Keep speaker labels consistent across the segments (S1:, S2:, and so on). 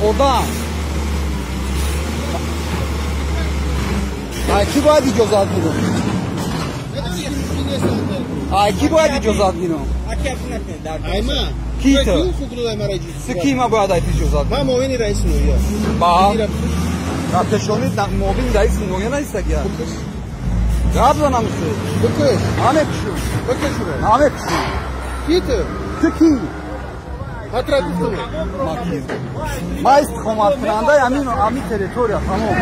S1: Одам. Ай ки бояд иҷозат гирам? Ай ки бояд иҷозат гирам? Ки ту? Ки ма бояд айт иҷозат гирам?
S2: Ман муовини раиси ноҳия.
S1: Ба? Дар пешони муовини раиси ноҳия наистагия. Гап занам ту.
S2: Бикаш.
S1: Намекушам.
S2: Бикаш.
S1: Намекушам.
S2: Ки ту?
S1: Ту ки?
S2: Хатра гуфтам.
S1: Ма истиқоматкунандаи ҳамин территория тамом.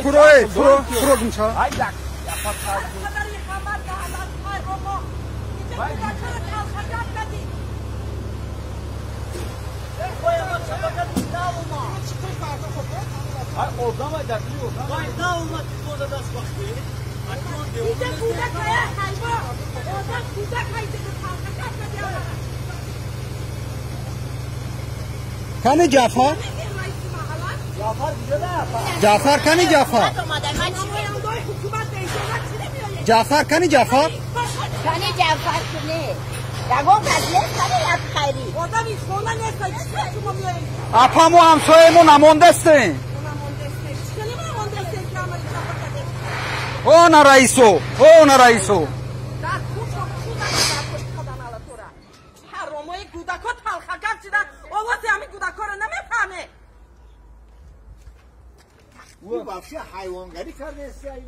S1: Фуро, фуро, фуро гумша. Кани Ҷафар? Ҷафар кани Ҷафар? Ҷафар кани Ҷафар?
S3: Кани Ҷафар куне? Ягон кас нест кани як хайри.
S1: Апа мо ҳамсояи мо намондастем. О на раисо, о на раисо.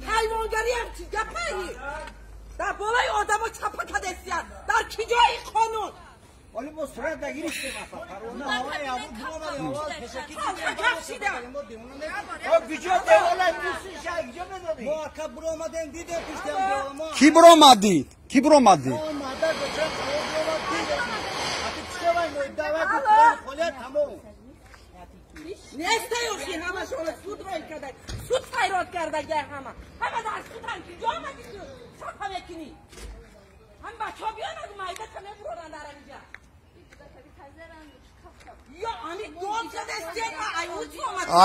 S4: Ҳайвонгарӣ ҳам чӣ гапаи? Дар болои одамо чапа кадестиян. Дар ки ҷои қонун?
S5: Оли мо сурат нагирифтем апа. Парвона ҳавои абу буромади овоз пешакӣ
S4: талхагап шида.
S5: О куҷо девола дӯстиша куҷо медонӣ? Мо ака буромадем дидем пуштем мо.
S1: Ки буромадӣ? Ки буромадӣ?
S5: Мо мада кӯча буромад дидем. Аки пуштевай мо давай бухорем холия тамом.
S4: Нестаю ки ҳамашона суд рой карда. Суд файрод карда ҳама. Ҳама дар судан ки ҷо омадӣ ту? Чапа мекунӣ. Ҳам бачаҳо биёнад майда та мебуроранд дар инҷа.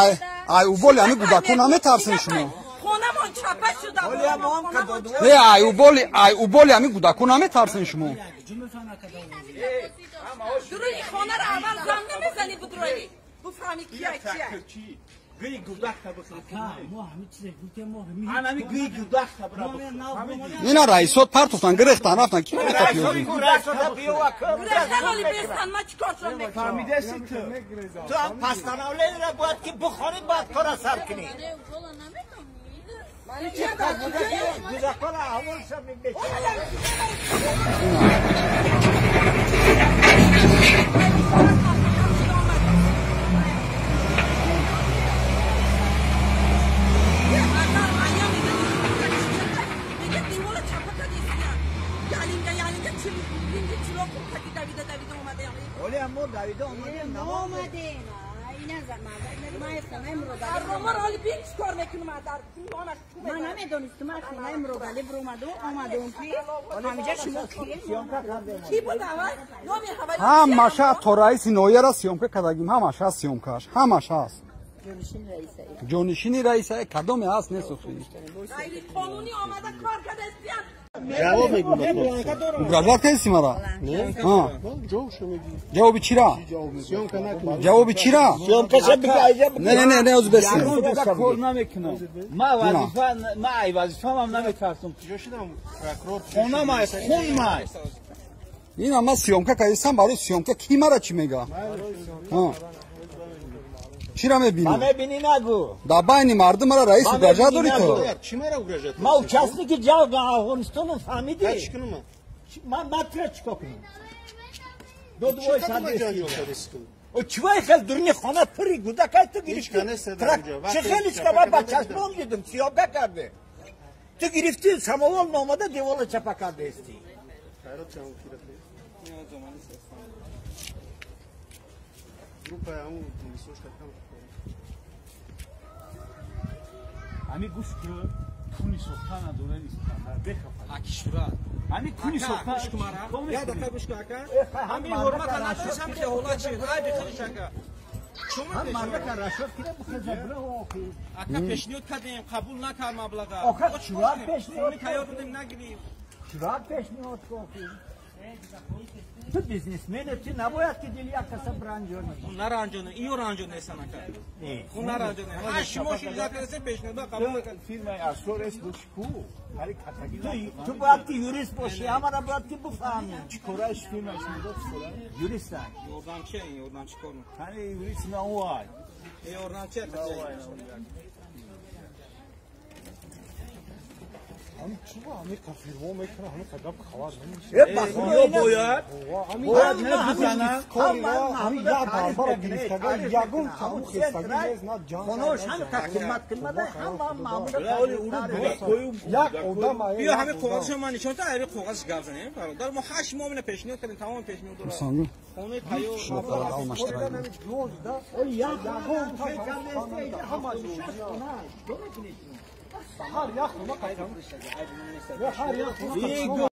S1: Ай, ай уболи ами кӯдакон наметарсен шумо?
S4: Хонамон чапа шуда.
S1: Не, ай уболи, ай уболи ами кӯдакон наметарсен шумо?
S4: Дуруни хонаро аввал зан намезанӣ будрои. Буфаҳми кия кия.
S1: Ина раисот партофтан гирехтан рафтан ки наметапиёзӣ?
S5: Ту ҳам постановлениеро бояд ки бихонӣ баъд кора сар кунӣ. Кӯдакона аҳволша мебечора.
S3: Ман намедонистам, ман хонаи Муродалӣ биромаду омадум ки ҳамиҷа шумо
S4: ки буд аввал? Номи ҳавай
S1: Ҳамаша то раиси ноҳияра съёмка кардагим, ҳамаша съёмкаш, ҳамаша аст. Ҷонишини раиса кадоме ҳаст нест охи.
S4: Ғайриқонунӣ омада кор кардастиян.
S2: Ҷавоб мегӯм.
S1: Угрожать кардисти мара? Ҷавоби чира?
S2: Съёмка накун.
S1: Ҷавоби чира?
S5: Съёмкаша бига айҷа.
S1: Не, не, не, не, оз бесин.
S6: Кор намекунам. Ма вазифа, ма ай вазифаам наметарсам.
S2: Куҷо шидам? Прокурор.
S6: Хонам ай, хунам ай.
S1: Ина ма съёмка кардистам, барои съёмка ки мара чӣ мега? Чира мебинӣ?
S6: Ма мебинӣ нагу.
S1: Дар байни мардум мара раис угрожать дорӣ ту?
S2: Чӣ мара угрожать?
S6: Ма участники ҷанг Афғонистонам, фаҳмидӣ?
S2: Чӣ кунам?
S6: Ма тура чӣ кор кунам? Додвой садест. О чивай хел дурни хона пури гудакай ту гирифтӣ? Чӣ хеле чӣ ма ба чашмом дидам, съёмка карде. Ту гирифтӣ самовол наомада девола чапа кардаистӣ.
S7: Ами гӯш ки куни сохта надорад Искандар бехафа.
S8: Аки шурат.
S7: Ами куни сохта
S8: гӯш кун мара. Я дақа гӯш кун ака. Ҳами ҳурмата надориш ҳам хеҳолат чи. Айби худиш ака.
S6: Ҳам мардака рашод кида бухеза бира охи.
S8: Ака пешниҳод кардем, қабул накард маблаға.
S6: Оха чурат пешниҳод
S8: тайёр будем нагирифт.
S6: Чурат пешниҳод охи. Ту бизнесмен, ту набояд ки дили як каса бранҷонӣ.
S8: Наранҷонӣ, иё ранҷонесан ака. Ӯ наранҷонӣ. Ҳар шумо шиҷат кардасен пешниҳод қабул накард.
S7: Фирмаи Асрор эс боши ку? Ҳари катаги.
S6: Ту бояд ки юрист бошӣ, ҳамара бояд ки бифаҳмӣ.
S7: Чӣ корааш фирмааш мудат чӣ?
S6: Юрист ак.
S8: Ёрдамчи, ёрдамчи кор мекунад.
S7: Ҳани юрист на ӯ ай.
S8: Ёрдамчи ака.
S2: Ами чува, ами кафирмо мекунад, ами қадам хабар намешавад.
S6: Э, бахудо
S7: Ё бояд, бояд
S1: бизана, ами як барбара гирифтага, ягон таму хестаги нест, на ҷанг.
S6: Хонош ҳам хидмат кунмада, ҳама маъмула.
S1: Як одам
S8: биё ҳами коғазшо ман нишон та, ҳами коғазш гап занем, бародар. Мо 8 моҳ мена пешниҳод кардем, тамоми пешниҳодро. Хонаи тайёр.
S1: Ҳар як хона қайтам. Ҳар як хона.